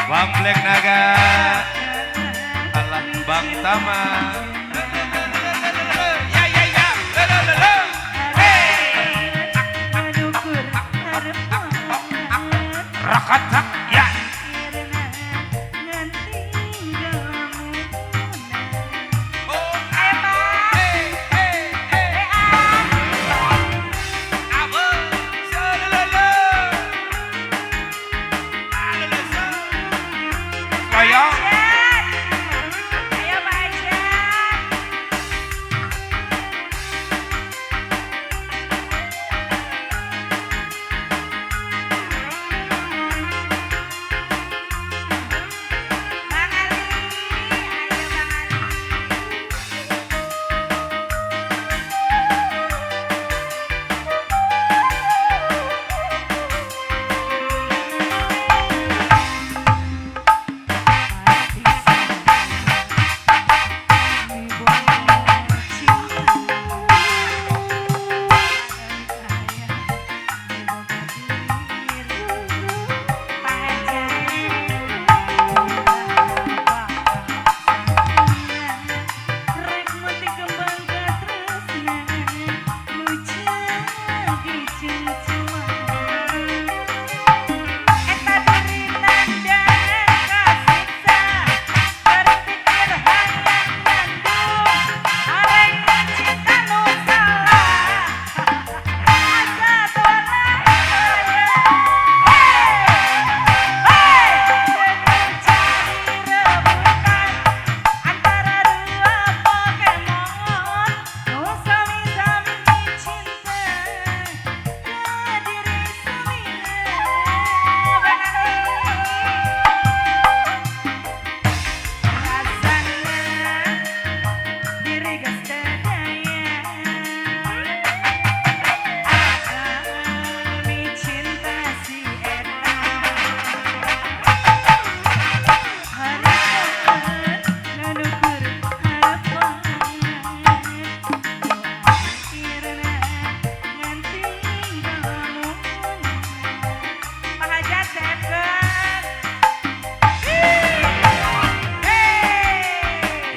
Bang Black Naga, Allah Bang Tama. Ya ya ya, hey. Rakatak ya. Ayo Pak Ajat. Bang Ali, ayo Bang Ali.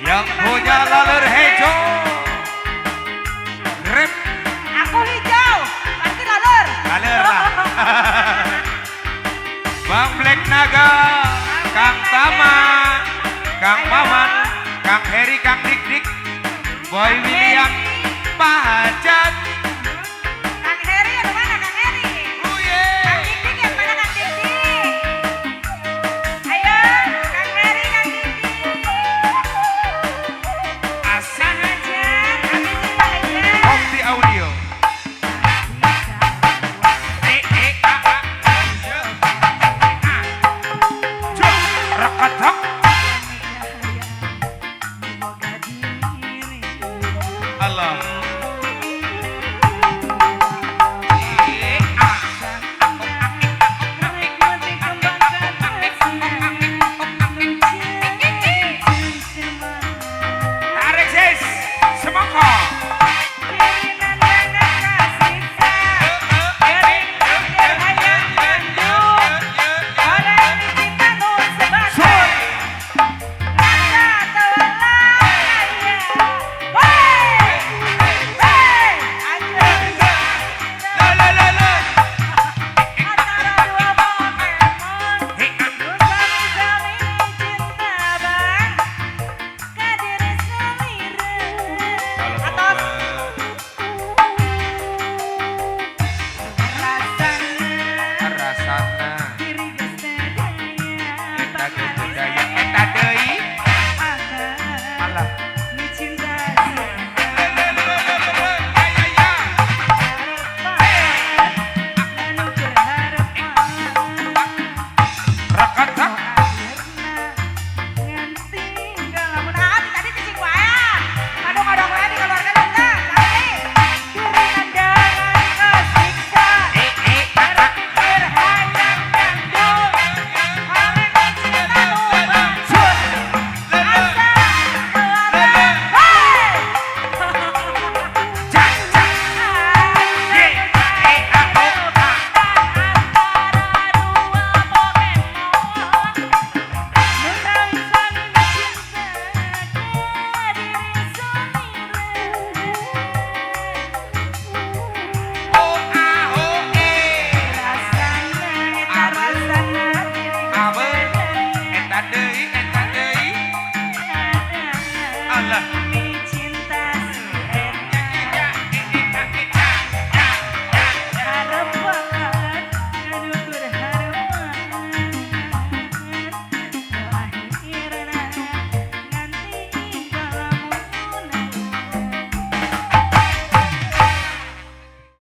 Yang punya lalur hijau, rep. Aku hijau, pasti lalur. Lalur lah. Bang Black Naga, Kang Tama, Kang Maman, Kang Heri, Kang Dik Dik, Boy William, Pak Hajat. Kang Heri yang mana Kang Heri? Oh yeah. Kang Dik Dik yang mana Kang Dik Dik? Ayo, Kang Heri, Kang Dik Dik. Asik. Kang Hajat, habisin Pak Hajat. Opti Audio. E E A A. A. Rakatak.